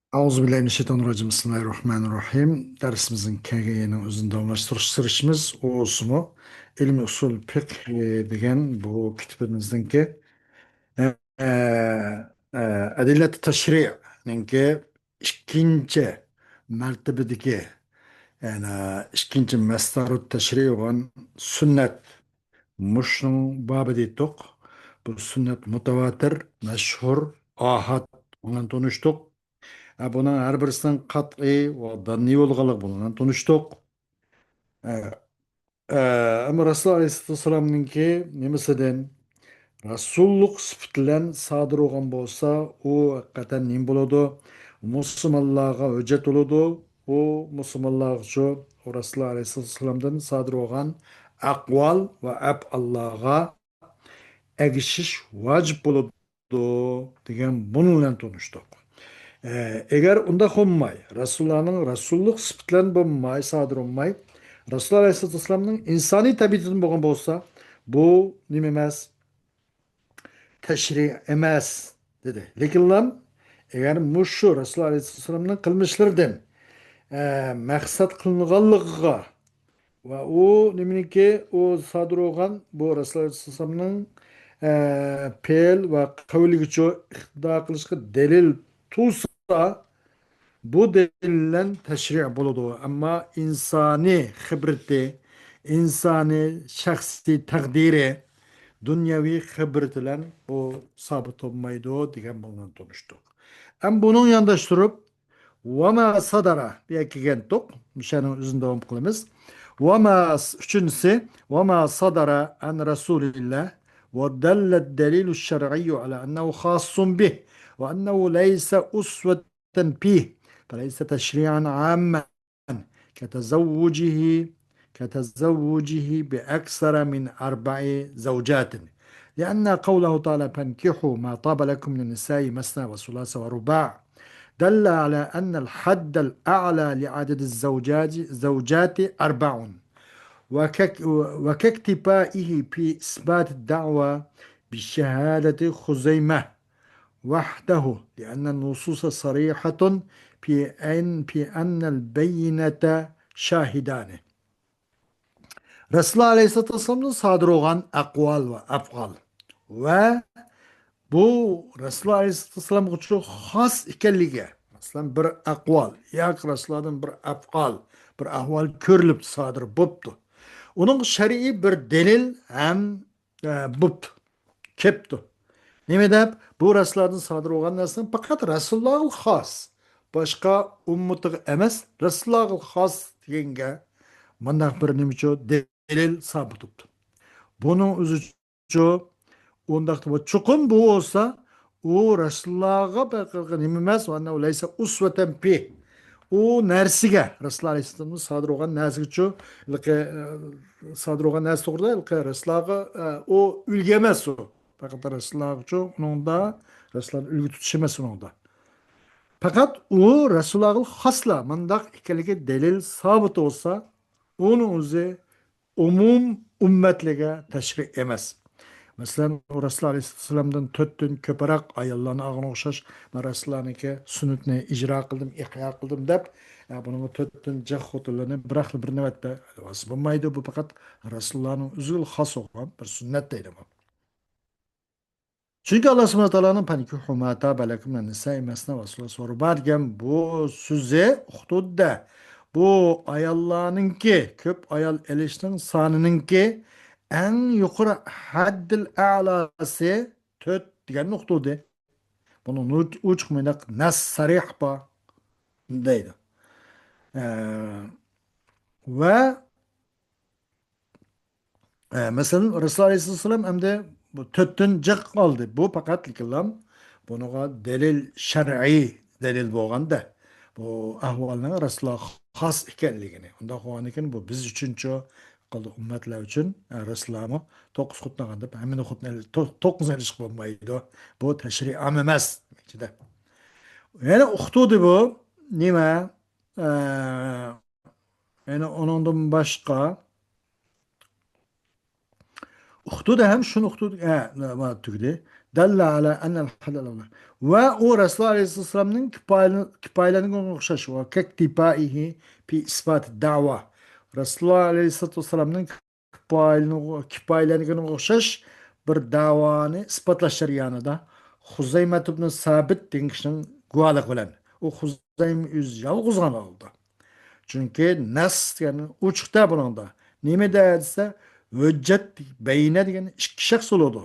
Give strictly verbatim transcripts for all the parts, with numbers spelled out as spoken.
ئەئۇزۇ بىللاھى مىنەششەيتانىرراجىم. بىسمىللاھىرراھمانىرراھىم. دەرسىمىزنىڭ كەلگەن يېرىنىڭ ئۆزىنى داۋاملاشتۇرۇش سۈرۈشىمىز ئۇسۇلمۇ ئىلمى ئۇسۇل فىقھى دېگەن بۇ كىتابىمىزنىڭكى، ئە، ئە، ئەدىللەت تەشرىئنىڭكى ئىككىنچى مەرتىبىدىكى، يەنى ئىككىنچى مەسدەرۇت تەشرىئى بولغان سۈننەت. مۇشۇنىڭ بابى دېدۇق. بۇ سۈننەت مۇتەۋاتىر، مەشھۇر، ئاھاد، ئۇنىڭ بىلەن تونۇشتۇق. ئە، بۇنىڭ ھەر بىرسىنىڭ قەتئىي ۋە دەننىي بولغانلىقى بۇنىڭ بىلەن تونۇشتۇق. ئە، ئە، ئەمما رەسۇل ئەلەيھىسسالامنىڭكى نېمىسىدىن؟ رەسۇللۇق سۈپىتى بىلەن سادىر بولغان بولسا، ئۇ ھەقىقەتەن نېمە بولىدۇ؟ مۇسۇلمانلارغا ھۆججەت بولىدۇ. ئۇ مۇسۇلمانلارغىچۇ، ئۇ رەسۇل ئەلەيھىسسالامدىن سادىر بولغان ئەقۋال ۋە ئەپئاللارغا ئەگىشىش ۋاجىپ بولىدۇ دېگەن بۇنىڭ بىلەن تونۇشتۇق. ئە، ئەگەر ئۇنداق بولماي، رەسۇللارنىڭ رەسۇللۇق سۈپىتى بىلەن بولماي، سادىر بولماي، رەسۇل ئەلەيھىسسالامنىڭ ئىنسانىي تەبىئىتىدىن بولغان بولسا، بۇ نېمە ئەمەس؟ تەشرىئ ئەمەس، دېدى. لېكىنلا، ئەگەر مۇشۇ رەسۇل ئەلەيھىسسالامنىڭ قىلمىشلىرىدىن، ئە، مەقسەت قىلىنغانلىقىغا ۋە ئۇ نېمىنىڭكى، ئۇ سادىر بولغان بۇ رەسۇل ئەلەيھىسسالامنىڭ، ئە، پېئىل ۋە قەۋلىگىچۇ ئىقتىدا قىلىشقا دەلىل تۇرسا، بۇ دەلىل بىلەن تەشرىئ بولىدۇ. ئەمما ئىنسانىي خىبرىتى، ئىنسانىي شەخسىي تەقدىرى، دۇنيەۋى خىبرىتى بىلەن بۇ سابىت بولمايدۇ دېگەن بۇنى تونۇشتۇق. ئەمما بۇنىڭ يانداش تۇرۇپ، ۋەما سادەرە، بۇ يەرگە كەلگەنتۇق. مۇشۇنىڭ ئۆزىنى داۋام قىلىمىز. ۋەما، ئۈچىنچىسى، ۋەما سادەرە ئەن رەسۇلىللا ۋە دەللەت دەلىلۇ شەرئىييۇ ئەلا ئەننەھۇ خاسسۇن بىھ ۋە ئەننەھۇ لەيسە ئۇسۋەتەن فيه، فليس تشريعا عاما كتزوجه، كتزوجه بأكثر من أربع زوجات، لأن قوله تعالى: فانكحوا ما طاب لكم من النساء مثنى وثلاث ورباع، دل على أن الحد الأعلى لعدد الزوجات، زوجات أربع، وك-، وكاكتفائه في إثبات الدعوى بشهادة خزيمة وحده، لأن النصوص صريحة في أن، في أن البينة شاهدان. رەسۇلۇللا ئەلەيھىسسالاتۇ ۋەسسالامدىن سادىر بولغان ئەقۋال ۋە ئەپئال ۋە بۇ رەسۇلۇللا ئەلەيھىسسالامغىچۇ خاس ئىكەنلىكى، مەسىلەن، بىر ئەقۋال ياكى رەسۇلۇللادىن بىر ئەپئال، بىر ئەھۋال كۆرۈلۈپ سادىر بوپتۇ. ئۇنىڭ شەرئىي بىر دەلىل ھەم، ئە، بوپتۇ، كەپتۇ. نېمە دەپ؟ بۇ رەسۇلۇللادىن سادىر بولغان نەرسە پەقەت رەسۇلۇللاغا خاس، باشقا ئۈممىتىگە ئەمەس، رەسۇلۇللاغا خاس دېگەنگە مۇنداق بىر نېمىچۇ دەلىل سابىت بوپتۇ. بۇنىڭ ئۆزىچۇ ئۇنداق دەپ، چوقۇم بۇ بولسا، ئۇ رەسۇلۇللاغا بەقىرغا نېمە ئەمەس، ۋە ئەننەھۇ لەيسە ئۇسۋەتەن فىھ. ئۇ نەرسىگە، رەسۇلۇللا ئەلەيھىسسالامدىن سادىر بولغان نەرسىگىچۇ، ھېلىقى، ئە، سادىر بولغان نەرسە توغرىدا، ھېلىقى رەسۇلۇللاغا، ئە، ئۇ ئۈلگە ئەمەس ئۇ. پەقەت رەسۇلۇللاغىچۇ ئۇنىڭدا، رەسۇلۇللانى ئۈلگە تۇتۇش ئەمەس ئۇنىڭدا. پەقەت ئۇ رەسۇلۇللاغا خاسلا مۇنداق ئىكەنلىكى دەلىل سابىت بولسا، ئۇنىڭ ئۆزى ئومۇم ئۈممەتلەرگە تەشرىئ ئەمەس. مەسىلەن، رەسۇلۇللا ئەلەيھىسسالامدىن تۆتتىن كۆپرەك ئاياللارنى ئالغىنىغا ئوخشاش، مەن رەسۇلۇللانىڭكى سۈننىتىنى ئىجرا قىلدىم، ئىھيا قىلدىم دەپ، يا بۇنىڭغا تۆتتىن جىق خوتۇنلارنى بىراقلا بىر نۆۋەتتە ئالغىلى بولمايدۇ. بۇ پەقەت رەسۇلۇللانىڭ ئۆزىگىلا خاس بولغان بىر سۈننەت دەيدۇ بۇ. چۈنكى ئاللا سۇبھانەھۇ ۋە تائالانىڭ فانكىھۇ ما تابە لەكۇم مىنەن نىسائى مەسنە ۋە سۇلاسە ۋە رۇبا دېگەن بۇ سۆزى ئۇقتۇدە. بۇ ئاياللارنىڭكى، كۆپ ئايال ئېلىشنىڭ سانىنىڭكى ئەڭ يۇقىرى ھەددىل ئەلاسى تۆت دېگەننى ئۇقتۇدى. بۇنىڭ ئوچۇق مۇنداق نەس سەرىھ بار دەيدۇ. ئە، ۋە ئە، مەسىلەن، رەسۇلۇللا ئەلەيھىسسالام ئەمدى بۇ تۆتتىن جىق ئالدى. بۇ پەقەت لېكىنلام بۇنىڭغا دەلىل، شەرئىي دەلىل بولغاندا، بۇ ئەھۋالنىڭ رەسۇلۇللاغا خاس ئىكەنلىكىنى. ئۇنداق بولغاندىكىن بۇ بىز ئۈچۈنچۇ قالدى ئۈممەتلەر ئۈچۈن، ئە، رەسۇلۇللامۇ توققۇز خوتۇن ئالغان دەپ، ھەممىنى خوتۇن ئېلىش، تو-، توققۇزنى ئېلىشقا بولمايدۇ. بۇ تەشرىئام ئەمەس. يەنە ئۇقتۇدى بۇ. نېمە؟ ئە، يەنە ئۇنىڭدىن باشقا ئۇقتۇدى ھەم شۇنى ئۇقتۇدى، ئە، نېمە تۈگىدى. دل على أن الحد الأولى. ۋە ئۇ رەسۇلۇللاھ ئەلەيھىسسالامنىڭ كۇپايىلە-، كۇپايىلەنگەنگە ئوخشاش. وكاكتفائه في إثبات الدعوة. رەسۇلۇللاھ ئەلەيھىسسالاتۇ ۋەسسالامنىڭ كۇپايىلىنىغ-، كۇپايىلەنگىنىگە ئوخشاش بىر دەۋانى ئىسپاتلاش جەريانىدا خۇزەيمەت ئىبنى سابىت دېگەن كىشىنىڭ گۇۋاھلىقى بىلەن، ئۇ خۇزەيمە ئۆزى يالغۇز قالغان ھالدا. چۈنكى نەس دېگەن ئوچۇقتا بۇنىڭدا. نېمىدە دېسە، ھۆججەت بەينە دېگەن ئىككى شەخس بولىدۇ.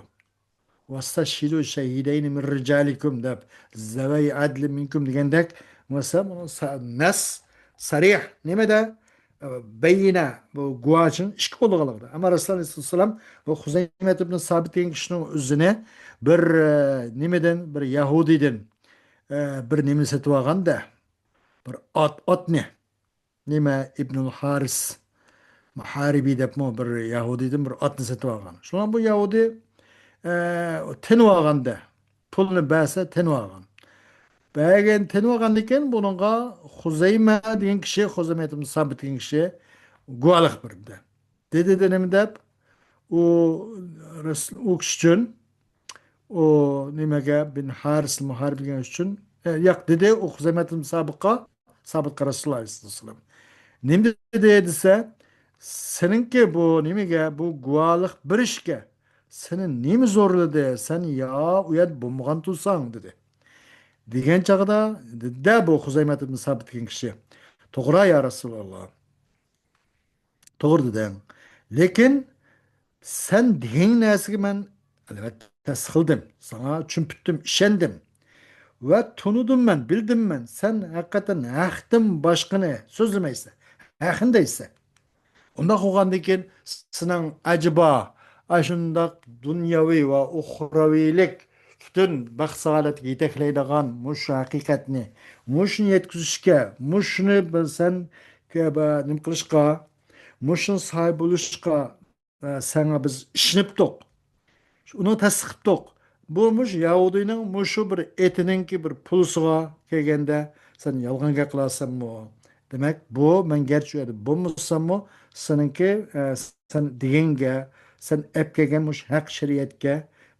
«ۋەستەشھىدۇ شەھىدەينى مىن رىجالىكۇم» دەپ، «زەۋەي ئەدلى مىنكۇم» دېگەندەك، مەسىلەن، بۇنىڭ سە-، نەس، سەرىھ نېمىدە؟ بەينە، بۇ گۇۋاھچىنىڭ ئىككى قولىغا ئالغىدى. ئەمما رەسۇلۇللاھ ئەلەيھىسسالام بۇ خۇزەيمەت ئىبن سابىت دېگەن كىشىنىڭ ئۆزىنى بىر، ئە، نېمىدىن، بىر يەھۇدىيدىن، ئە، بىر نېمە سېتىۋالغاندا، بىر ئات، ئاتنى، نېمە، ئىبنۇل ھارىس مۇھارىبى دەپمۇ بىر يەھۇدىيدىن بىر ئاتنى سېتىۋالغان. شۇڭا بۇ يەھۇدىي، ئە، تىنىۋالغاندا، پۇلنى بەرسە تىنىۋالغان. بەرگەن، تىنىۋالغاندىن كېيىن بۇنىڭغا خۇزەيمە دېگەن كىشى، خۇزەيمە ئىبن سابىت دېگەن كىشى گۇۋاھلىق بەردى. دېدى، دېدى نېمە دەپ؟ ئۇ رەس-، ئۇ كىشى ئۈچۈن، ئۇ نېمىگە، بىن ھارىس مۇھارىب دېگەن ئۈچۈن، ئە، ياق، دېدى، ئۇ خۇزەيمەت ئىبن سابىتقا، سابىتقا رەسۇلۇللاھ ئەلەيھىسسالام. نېمە دېدى دېسە، سېنىڭكى بۇ نېمىگە، بۇ گۇۋاھلىق بېرىشكە سېنى نېمە زورلىدى؟ سەن يا ئۇ يەردە بولمىغان تۇرساڭ، دېدى. دېگەن چاغدا، دېدى بۇ خۇزەيمەت ئىبن سابىت دېگەن كىشى، توغرا، يا رەسۇلاللاھ. توغرا دېدىڭ. لېكىن سەن دېگەن نەرسىگە مەن، ئەلۋەتتە، تەسدىق قىلدىم. ساڭا چۈشىنىپ پۈتتۈم، ئىشەندىم. ۋە تونۇدۇم مەن، بىلدىم مەن. سەن ھەقىقەتەن ھەقتىن باشقىنى سۆزلىمەيسەن. ھەقنى دەيسەن. ئۇنداق بولغاندىن كېيىن سېنىڭ ئەجەبا ئاشۇنداق دۇنياۋى ۋە ئۇخراۋىيلىك پۈتۈن بەخت-سائادەتكە يېتەكلەيدىغان مۇشۇ ھەقىقەتنى، مۇشۇنى يەتكۈزۈشكە، مۇشۇنى بىلسەن، نېمە قىلىشقا، مۇشۇنىڭ ساھىبى بولۇشقا، ئە، ساڭا بىز ئىشىنىپتۇق. ئۇنى تەستىقلىدۇق. بۇ مۇشۇ يەھۇدىينىڭ مۇشۇ بىر ئېتىنىڭكى بىر پۇلىسىغا كەلگەندە، سەن يالغان گەپ قىلارسەنمۇ؟ دېمەك، بۇ مەن گەرچە ئۇ يەردە بولمىساممۇ، سېنىڭكى، ئە، سەن دېگەنگە، سەن ئەپ كەلگەن مۇشۇ ھەق شەرىئەتكە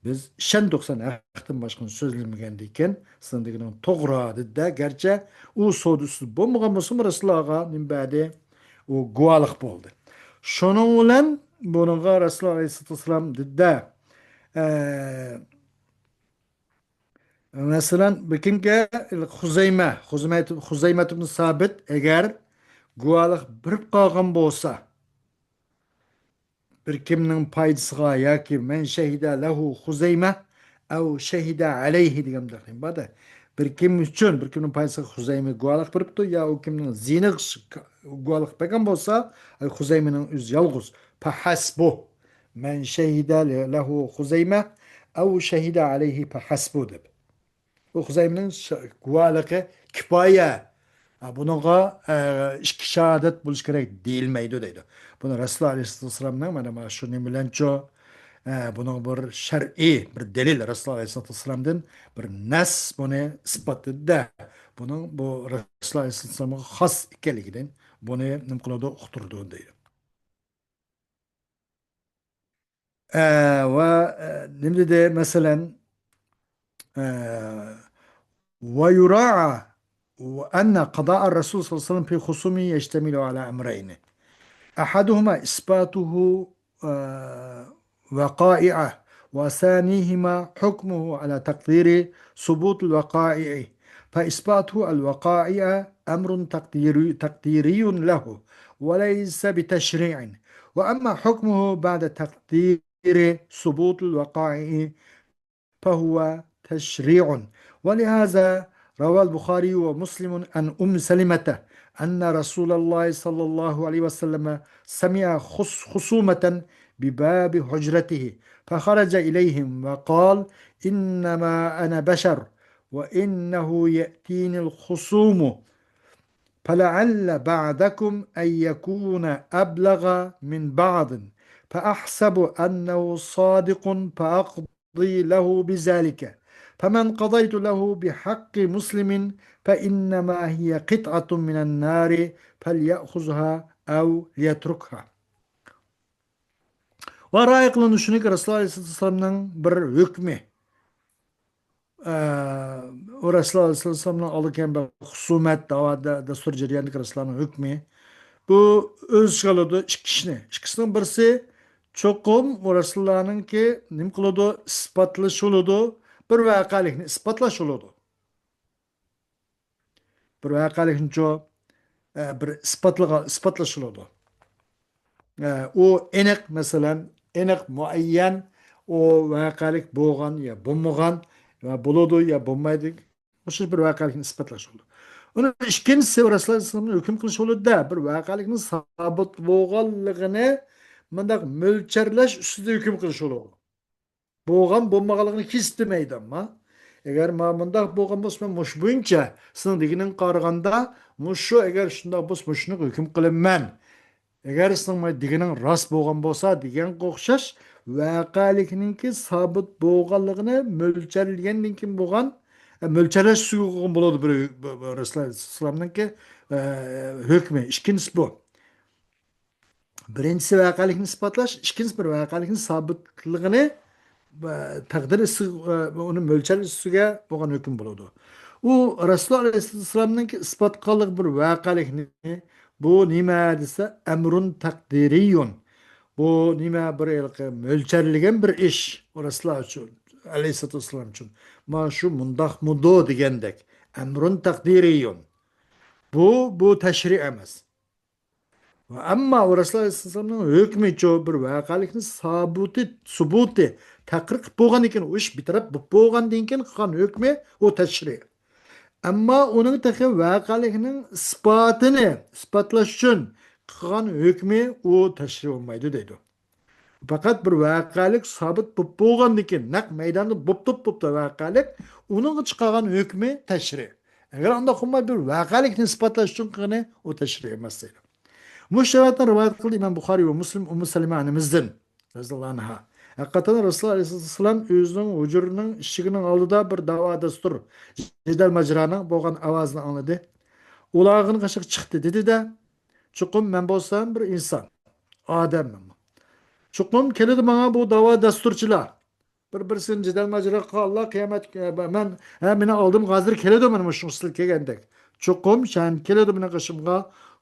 بىز ئىشەندۇق، سەن ھەقتىن باشقىنى سۆزلىمىگەندىكىن، سېنىڭ دېگىنىڭ توغرا، دېدى-دە. گەرچە ئۇ سودا ئۈستىدە بولمىغان بولسىمۇ، رەسۇلۇللاھقا نېمە بەردى؟ ئۇ گۇۋاھلىق بولدى. شۇنىڭ بىلەن بۇنىڭغا رەسۇلۇللاھ ئەلەيھىسسالاتۇ ۋەسسالام دېدى-دە، ئە، مەسىلەن، بىر كىمگە خۇزەيمە، خۇزەيمە، خۇزەيمە ئىبن سابىت ئەگەر گۇۋاھلىق بېرىپ قالغان بولسا، بىر كىمنىڭ پايدىسىغا ياكى مەن شەھىدە لەھۇ خۇزەيمە ئەۋ شەھىدە ئەلەيھى دېگەن بىر نېمە بار-دە. بىر كىم ئۈچۈن، بىر كىمنىڭ پايدىسىغا خۇزەيمە گۇۋاھلىق بېرىپتۇ، يا ئۇ كىمنىڭ زىيىنىغا گۇۋاھلىق بەرگەن بولسا، ئاي، خۇزەيمىنىڭ ئۆزى يالغۇز. فەھەسبۇ. مەن شەھىدە لەھۇ خۇزەيمە ئەۋ شەھىدە ئەلەيھى فەھەسبۇ دەپ. بۇ خۇزەيمىنىڭ ش-، گۇۋاھلىقى كىپايە. ھە، بۇنىڭغا، ئە، ئىككى شاھادەت بولۇشى كېرەك دېيىلمەيدۇ دەيدۇ. بۇنى رەسۇلۇللاھ ئەلەيھىسسالامنىڭ مانا، مانا شۇ نېمە بىلەنچۇ، ئە، بۇنىڭ بىر شەرئىي بىر دەلىل، رەسۇلۇللاھ ئەلەيھىسسالامدىن بىر نەس بۇنى ئىسپاتلىدى-دە، بۇنىڭ بۇ رەسۇلۇللاھ ئەلەيھىسسالامغا خاس ئىكەنلىكىدىن بۇنى نېمە قىلىدۇ، ئۇقتۇرىدۇ دەيدۇ. ئە، ۋە، ئە، نېمە دېدى؟ مەسىلەن، ئە، ويراعى أن قضاء الرسول صلى الله عليه وسلم في خصومه يشتمل على أمرين. أحدهما إثباته، آه، وقائعه، وثانيهما حكمه على تقدير ثبوت الوقائع، فإثبات الوقائع أمر تقديري، تقديري له، وليس بتشريع، وأما حكمه بعد تقدير ثبوت الوقائع فهو تشريع. ولهذا روى البخاري ومسلم عن أم سلمة أن رسول الله صلى الله عليه وسلم سمع خص-، خصومة بباب حجرته، فخرج إليهم وقال: إنما أنا بشر، وإنه يأتيني الخصوم، فلعل بعضكم أن يكون أبلغ من بعض، فأحسب أنه صادق، فأقضي له بذلك، فمن قضيت له بحق مسلم فإنما هي قطعة من النار فليأخذها أو ليتركها. ۋە رايى قىلىنىشىنىڭكى رەسۇلۇللاھ ئەلەيھىسسالامنىڭ بىر ھۆكمى، ئە، ئۇ رەسۇلۇللاھ ئەلەيھىسسالامنىڭ ئالدى كەينى بىر خۇسۇمەت، داۋا، دە-، دەستۇر جەريانىدىكى رەسۇلۇللاھنىڭ ھۆكمى. بۇ ئۆز ئىچىگە ئالىدۇ ئىككى ئىشنى. ئىككىسىنىڭ بىرسى، چوقۇم ئۇ رەسۇلۇللاھنىڭكى نېمە قىلىدۇ؟ ئىسپاتلىشى بولىدۇ. بىر ۋەقەلىكنى ئىسپاتلاش بولىدۇ. بىر ۋەقەلىكنىچۇ، ئە، بىر ئىسپاتلىغان، ئىسپاتلاش بولىدۇ. ئە، ئۇ ئېنىق، مەسىلەن، ئېنىق، مۇئەييەن، ئۇ ۋەقەلىك بولغان يا بولمىغان، يا بولىدۇ يا بولمايدۇ. مۇشۇ بىر ۋەقەلىكنى ئىسپاتلاش بولىدۇ. ئۇنىڭ ئىككىنچىسى، رەسۇلۇللاھ ئەلەيھىسسالامنى ھۆكۈم قىلىش بولىدۇ-دە، بىر ۋەقەلىكنىڭ سابىت بولغانلىقىنى مۇنداق مۆلچەرلەش ئۈستىدە ھۆكۈم قىلىش بولىدۇ. بولغان بولمىغانلىقىنى كېسىپ دېمەيدۇ، ئەمما ئەگەر مانا مۇنداق بولغان بولسا، مەن مۇشۇ بويىچە سېنىڭ دېگىنىڭگە قارىغاندا، مۇشۇ، ئەگەر شۇنداق بولسا، مۇشۇنى ھۆكۈم قىلىمەن. ئەگەر سېنىڭ مانا دېگىنىڭ راست بولغان بولسا، دېگەنگە ئوخشاش ۋەقەلىكنىڭكى سابىت بولغانلىقىنى مۆلچەرلىگەندىن كېيىن بولغان، ئە، مۆلچەرلەش ئۈستىگە قويغان بولىدۇ بىر، بىر، بىر رەسۇلۇللاھ ئەلەيھىسسالامنىڭكى، ئە، ھۆكمى. ئىككىنچىسى بۇ. بىرىنچىسى ۋەقەلىكنى ئىسپاتلاش، ئىككىنچىسى بىر ۋەقەلىكنى سابىتلىقىنى، ئە، تەقدىر ئۈستىگە، ئە، ئۇنى مۆلچەر ئۈستىگە بولغان ھۆكۈم بولىدۇ. ئۇ رەسۇلۇللاھ ئەلەيھىسسالامنىڭكى ئىسپات قىلغانلىق بىر ۋەقەلىكنى، بۇ نېمە دېسە، ئەمرۇن تەقدىرىيۇن. بۇ نېمە، بىر ھېلىقى مۆلچەرلىگەن بىر ئىش ئۇ رەسۇلۇللاھ ئۈچۈن، ئەلەيھىسسالاتۇ ۋەسسالام ئۈچۈن. مانا شۇ مۇنداقمىدۇ دېگەندەك. ئەمرۇن تەقدىرىيۇن. بۇ، بۇ تەشرىئ ئەمەس. ۋە ئەمما ئۇ رەسۇلۇللاھ ئەلەيھىسسالامنىڭ ھۆكمىچۇ، بىر ۋەقەلىكنى سابۇتى، سۇبۇتى، تەقرىر قىلىپ بولغاندىن كېيىن، ئۇ ئىش بىتەرەپ بولۇپ بولغاندىن كېيىن قىلغان ھۆكمى ئۇ تەشرىئ. ئەمما ئۇنىڭ تېخى ۋەقەلىكنىڭ ئىسپاتىنى ئىسپاتلاش ئۈچۈن قىلغان ھۆكمى ئۇ تەشرىئ بولمايدۇ دەيدۇ. پەقەت بىر ۋەقەلىك سابىت بولۇپ بولغاندىن كېيىن، نەق مەيداندا بوپتۇ، بوپتۇ ۋەقەلىك، ئۇنىڭغا چىقارغان ھۆكمى تەشرىئ. ئەگەر ئۇنداق بولماي، بىر ۋەقەلىكنى ئىسپاتلاش ئۈچۈن قىلغىنى، ئۇ تەشرىئ ئەمەس دەيدۇ. مۇشۇ رىۋايەتنى رىۋايەت قىلدى ئىمام بۇخارىي ۋە مۇسلىم ئۇممۇ سەلىمە ئانىمىزدىن رەزىياللاھۇ ئەنھا. ھەقىقەتەن رەسۇلۇللاھ ئەلەيھىسسالام ئۆزىنىڭ ھۇجرىنىڭ ئىشىكىنىڭ ئالدىدا بىر داۋا دەستۇر، جېدەل ماجىرانىڭ بولغان ئاۋازىنى ئاڭلىدى. ئۇلارنىڭ قېشىغا چىقتى، دېدى-دە، چوقۇم مەن بولسام بىر ئىنسان، ئادەم مەنمۇ. چوقۇم كېلىدۇ ماڭا بۇ داۋا دەستۇرچىلار. بىر-بىرسىنى جېدەل ماجىرا قىلغانلار، قىيامەت، مەن، ھە، مېنىڭ ئالدىمغا ھازىر كېلىدۇ، مانا مۇشۇ سىلەر كەلگەندەك. چوقۇم شەن كېلىدۇ مېنىڭ قېشىمغا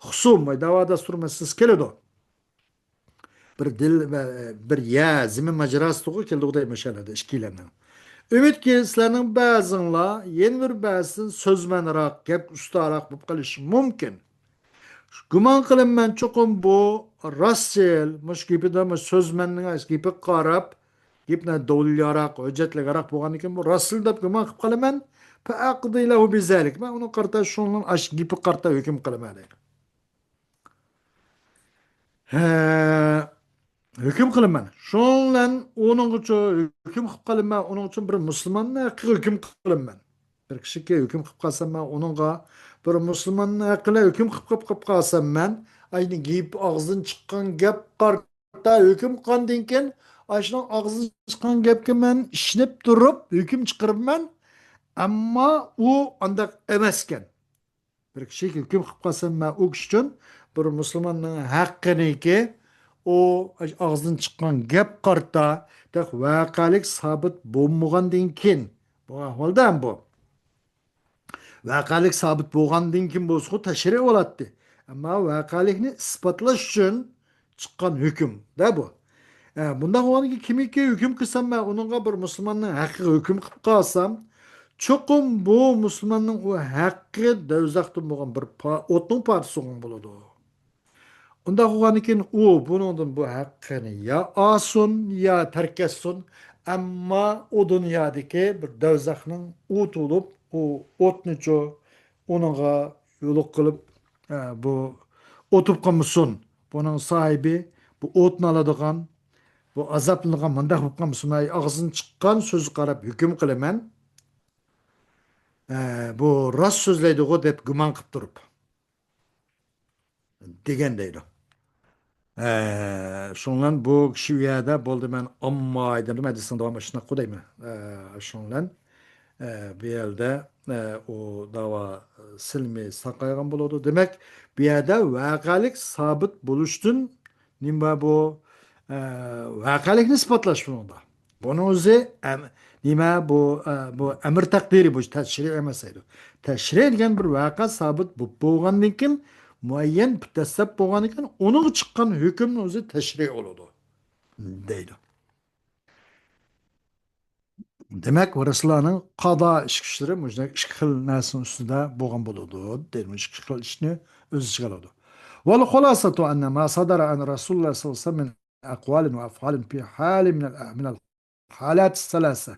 خۇسۇم، داۋا دەستۇر مەسىلىسى كېلىدۇ. بىر دىل ۋە بىر يەر، زېمىن ماجىراسىدىغۇ كېلىدىغۇ دەيمەن شۇ يەردە ئىككىيلەننىڭ. ئۈمىدكى، سىلەرنىڭ بەزىڭلار يەنە بىر بەزىسىدىن سۆزمەنراق، گەپ ئۇستاراق بولۇپ قېلىشى مۇمكىن. گۇمان قىلىمەن، چوقۇم بۇ راستچىل، مۇشۇ گېپىدە، مۇشۇ سۆزمەننىڭ گېپىگە قاراپ، گېپىنى دەلىللىراق، ھۆججەتلىكراق بولغاندىن كېيىن، بۇ راستچىل دەپ گۇمان قىلىپ قالىمەن. فأقضي له بذلك. مەن ئۇنىڭغا قارىتا، شۇنىڭ ئاشۇ گېپىگە قارىتا ھۆكۈم قىلىمەن دەيدۇ. ھە، ھۆكۈم قىلىمەن. شۇنىڭ بىلەن ئۇنىڭغىچۇ ھۆكۈم قىلىپ قالىمەن، ئۇنىڭ ئۈچۈن بىر مۇسۇلماننىڭ ھەققىگە ھۆكۈم قىلىمەن. بىر كىشىگە ھۆكۈم قىلىپ قالسام، مەن ئۇنىڭغا بىر مۇسۇلماننىڭ ھەققىدە ھۆكۈم قىلىپ، قىلىپ، قىلىپ قالسام، مەن ئاينى گېپى ئاغزىدىن چىققان گەپ قارىتا ھۆكۈم قىلغاندىن كېيىن، ئاشۇنىڭ ئاغزىدىن چىققان گەپكە مەن ئىشىنىپ تۇرۇپ ھۆكۈم چىقىرىمەن. ئەمما ئۇ ئانداق ئەمەسكەن. بىر كىشىگە ھۆكۈم قىلىپ قالسام، مەن ئۇ كىشى ئۈچۈن بىر مۇسۇلماننىڭ ھەققىنىكى، ئۇ ئاغزىدىن چىققان گەپ قارىتا، تېخى ۋەقەلىك سابىت بولمىغاندىن كېيىن، بۇ ئەھۋالدا ھەم بۇ. ۋەقەلىك سابىت بولغاندىن كېيىن بولسىغۇ تەشرىئ بولاتتى. ئەمما ۋەقەلىكنى ئىسپاتلاش ئۈچۈن چىققان ھۆكۈم دە بۇ. ئە، بۇنداق بولغاندىكىن، كىمكى ھۆكۈم قىلسام، مەن ئۇنىڭغا بىر مۇسۇلماننىڭ ھەققىگە ھۆكۈم قىلىپ قالسام، چوقۇم بۇ مۇسۇلماننىڭ ئۇ ھەققى دوزاختىن بولغان بىر پا-، ئوتنىڭ پارچىسى بولغان بولىدۇ. ئۇنداق بولغاندىكىن، ئۇ بۇنىڭدىن بۇ ھەققىنى يا ئالسۇن، يا تەرك ئەتسۇن، ئەمما ئۇ دۇنيادىكى بىر دوزاخنىڭ ئوتى بولۇپ، ئۇ ئوتنىچۇ ئۇنىڭغا يولۇق قىلىپ، ئە، بۇ ئوتۇپ قالمىسۇن. بۇنىڭ ساھىبى بۇ ئوتنى ئالىدىغان، بۇ ئازابلىنىدىغان مۇنداق بولۇپ قالمىسۇن. ئاي، ئاغزىدىن چىققان سۆزگە قاراپ ھۆكۈم قىلىمەن. ئە، بۇ راست سۆزلەيدىغۇ دەپ گۇمان قىلىپ تۇرۇپ. دېگەن دەيدۇ. ئە، شۇنىڭ بىلەن بۇ كىشى ئۇ يەردە بولدى، مەن ئامماي دېدىم، ھەدىسنىڭ داۋامى شۇنداق قىلدى دەيمەن. ئە، شۇنىڭ بىلەن، ئە، بۇ يەردە، ئە، ئۇ داۋا سىلمى ساقايغان بولىدۇ. دېمەك، بۇ يەردە ۋەقەلىك سابىت بولۇشتىن نېمە بار بۇ؟ ئە، ۋەقەلىكنى ئىسپاتلاش بۇنىڭدا. بۇنىڭ ئۆزى ئەم-، نېمە بۇ، ئە، بۇ ئەمر تەقدىرى، بۇ تەشرىئى ئەمەس دەيدۇ. تەشرىئى دېگەن بىر ۋەقە سابىت بولۇپ بولغاندىن كېيىن، مۇئەييەن مۇتەسسەپ بولغاندىن كېيىن، ئۇنىڭغا چىققان ھۆكۈمنىڭ ئۆزى تەشرىئى بولىدۇ، دەيدۇ. دېمەك، رەسۇلۇللانىڭ قازا ئىش كۈچلىرى مۇشۇنداق ئىككى خىل نەرسىنىڭ ئۈستىدە بولغان بولىدۇ، دەيدۇ. مۇشۇ ئىككى خىل ئىشنى ئۆز ئىچىگە ئالىدۇ. والخلاصة أن ما صدر عن رسول الله صلى الله عليه وسلم من أقوال وأفعال في حال من ال-، من الحالات الثلاثة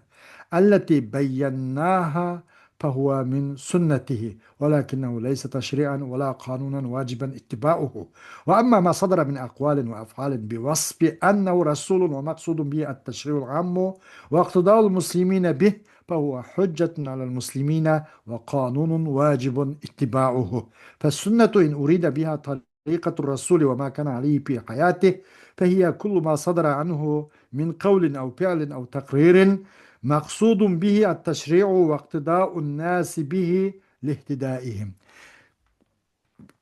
التي بيناها فهو من سنته، ولكنه ليس تشريعا ولا قانونا واجبا اتباعه. وأما ما صدر من أقوال وأفعال بوصف أنه رسول ومقصود به التشريع العام واقتداء المسلمين به، فهو حجة على المسلمين وقانون واجب اتباعه. فالسنة إن أريد بها طريقة الرسول وما كان عليه في حياته، فهي كل ما صدر عنه من قول أو فعل أو تقرير مقصود به التشريع واقتداء الناس به لاهتدائهم.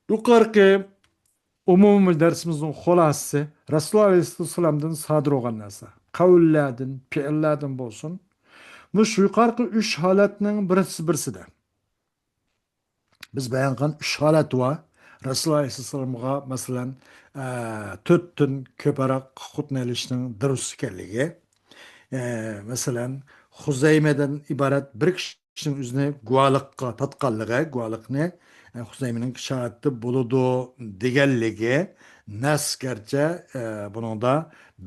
يۇقىرىقى ئومۇمىي دەرسىمىزنىڭ خۇلاسىسى رەسۇلۇللا ئەلەيھىسسالامدىن سادىر بولغان نەرسە، قەۋللەردىن، پېئىللەردىن بولسۇن، مۇشۇ يۇقىرىقى ئۈچ ھالەتنىڭ بىرسى بىرسىدە بىز بايان قىلغان ئۈچ ھالەت بار. رەسۇلۇللا ئەلەيھىسسالامغا، مەسىلەن، ئە، تۆتتىن كۆپرەك خوتۇن ئېلىشنىڭ دۇرۇس ئىكەنلىكى، ئە، مەسىلەن، خۇزەيمەدىن ئىبارەت بىر كىشىنىڭ ئۆزىنى گۇۋاھلىققا تارتقانلىقى، گۇۋاھلىقنى، ئە، خۇزەيمىنىڭ شاھادىتى بولىدۇ دېگەنلىكى نەس، گەرچە، ئە، بۇنىڭدا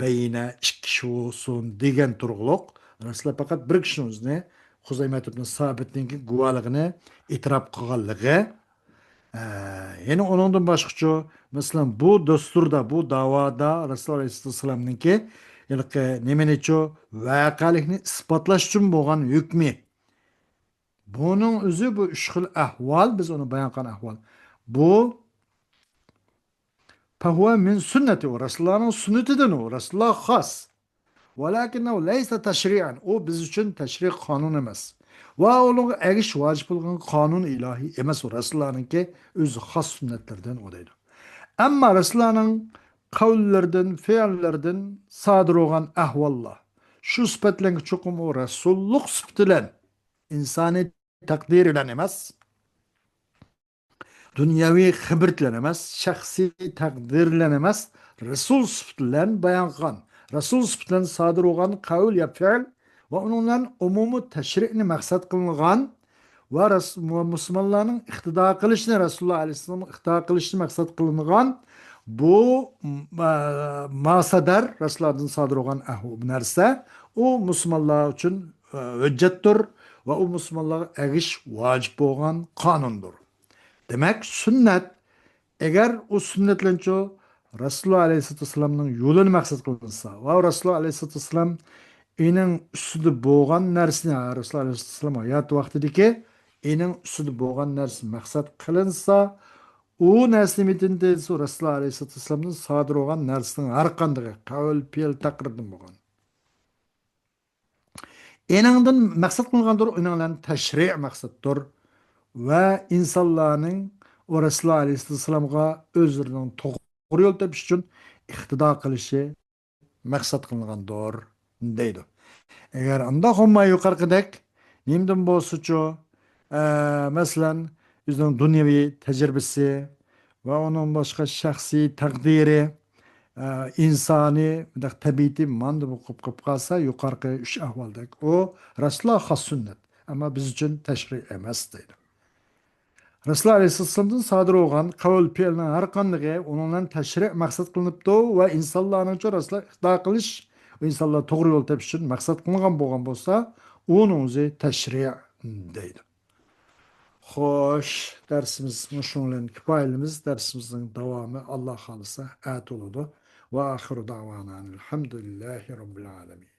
بەينە ئىككى كىشى بولسۇن دېگەن تۇرغۇلۇق، رەسۇلۇللا پەقەت بىر كىشىنىڭ ئۆزىنى خۇزەيمەت ئىبن سابىتنىڭكى گۇۋاھلىقىنى ئېتىراپ قىلغانلىقى. ئە، يەنە ئۇنىڭدىن باشقىچۇ، مەسىلەن، بۇ دەستۇردا، بۇ داۋادا رەسۇلۇللا ئەلەيھىسسالامنىڭكى ھېلىقى نېمىنىچۇ، ۋەقەلىكنى ئىسپاتلاش ئۈچۈن بولغان ھۆكمى. بۇنىڭ ئۆزى بۇ ئۈچ خىل ئەھۋال، بىز ئۇنى بايان قىلغان ئەھۋال. بۇ فهو من سنتي، ئۇ رەسۇلۇللانىڭ سۈننىتىدىن، ئۇ رەسۇلۇللا خاس. ولكنه ليس تشريعا، ئۇ بىز ئۈچۈن تەشرىئىي قانۇن ئەمەس. ۋە ئۇنىڭغا ئەگىشىش ۋاجىپ بولغان قانۇن ئىلاھىي ئەمەس، ئۇ رەسۇلۇللانىڭكى ئۆزى خاس سۈننەتلىرىدىن ئۇ دەيدۇ. ئەمما رەسۇلۇللانىڭ قەۋللىرىدىن، پېئىللىرىدىن سادىر بولغان ئەھۋاللار، شۇ سۈپەتلەرگە چوقۇم ئۇ رەسۇللۇق سۈپىتى بىلەن، ئىنسانىي تەقدىرى بىلەن ئەمەس، دۇنياۋى خىبرىتى بىلەن ئەمەس، شەخسىي تەقدىرى بىلەن ئەمەس، رەسۇل سۈپىتى بىلەن بايان قىلغان، رەسۇل سۈپىتى بىلەن سادىر بولغان قەۋل يا پېئىل ۋە ئۇنىڭ بىلەن ئومۇمىي تەشرىئنى مەقسەت قىلىنغان ۋە رەس-، ۋە مۇسۇلمانلارنىڭ ئىقتىدا قىلىشىنى، رەسۇلۇللا ئەلەيھىسسالام ئىقتىدا قىلىشىنى مەقسەت قىلىنغان بۇ، ئە، ما سەدەر، رەسۇلۇللادىن سادىر بولغان ئەھۋ-، نەرسە، ئۇ مۇسۇلمانلار ئۈچۈن، ئە، ھۆججەتتۇر ۋە ئۇ مۇسۇلمانلارغا ئەگىشىش ۋاجىپ بولغان قانۇندۇر. دېمەك، سۈننەت، ئەگەر ئۇ سۈننەتلەنچۇ رەسۇلۇللا ئەلەيھىسسالاتۇ ۋەسسالامنىڭ يولىنى مەقسەت قىلىنسا ۋە رەسۇلۇللا ئەلەيھىسسالاتۇ ۋەسسالام ئېنىڭ ئۈستىدە بولغان نەرسىنى، ھە، رەسۇلۇللا ئەلەيھىسسالاتۇ ۋەسسالام ھاياتى ۋاقتىدىكى ئېنىڭ ئۈستىدە بولغان نەرسە مەقسەت قىلىنسا، ئۇ نەرسە نېمىدىن دېسە، رەسۇلۇللا ئەلەيھىسسالاتۇ ۋەسسالامدىن سادىر بولغان نەرسىنىڭ ھەر قاندىقى قەۋل، پېئىل، تەقرىردىن بولغان. ئېنىڭدىن مەقسەت قىلغاندۇر، ئېنىڭ بىلەن تەشرىئ مەقسەتتۇر. ۋە ئىنسانلارنىڭ ئۇ رەسۇلۇللا ئەلەيھىسسالامغا ئۆزلىرىنىڭ توغرا يول تېپىش ئۈچۈن ئىقتىدا قىلىشى مەقسەت قىلىنغاندۇر، دەيدۇ. ئەگەر ئانداق بولماي يۇقىرىقىدەك، نېمىدىن بولسىچۇ، ئە، مەسىلەن، ئۆزىنىڭ دۇنياۋى تەجرىبىسى ۋە ئۇنىڭ باشقا شەخسىي تەقدىرى، ئە، ئىنسانىي مۇنداق تەبىئىتى ماندىن بولۇپ قېلىپ قالسا، يۇقىرىقى ئۈچ ئەھۋالدەك ئۇ رەسۇلۇللا خاس سۈننەت، ئەمما بىز ئۈچۈن تەشرىئ ئەمەس، دەيدۇ. رەسۇلۇللا ئەلەيھىسسالامدىن سادىر بولغان قەۋل پېئىلنىڭ ھەر قاندىقى ئۇنىڭ بىلەن تەشرىئ مەقسەت قىلىنىپتۇ ۋە ئىنسانلارنىڭچۇ رەسۇلۇللا ئىقتىدا قىلىش، ئىنسانلار توغرا يول تېپىش ئۈچۈن مەقسەت قىلىنغان بولغان بولسا، ئۇنىڭ ئۆزى تەشرىئ، دەيدۇ. خوش، دەرسىمىز مۇشۇنىڭ بىلەن كۇپايىلىمىز. دەرسىمىزنىڭ داۋامى، ئاللا خالىسا، ئەتە بولىدۇ. وآخر دعوانا أن الحمد لله رب العالمين.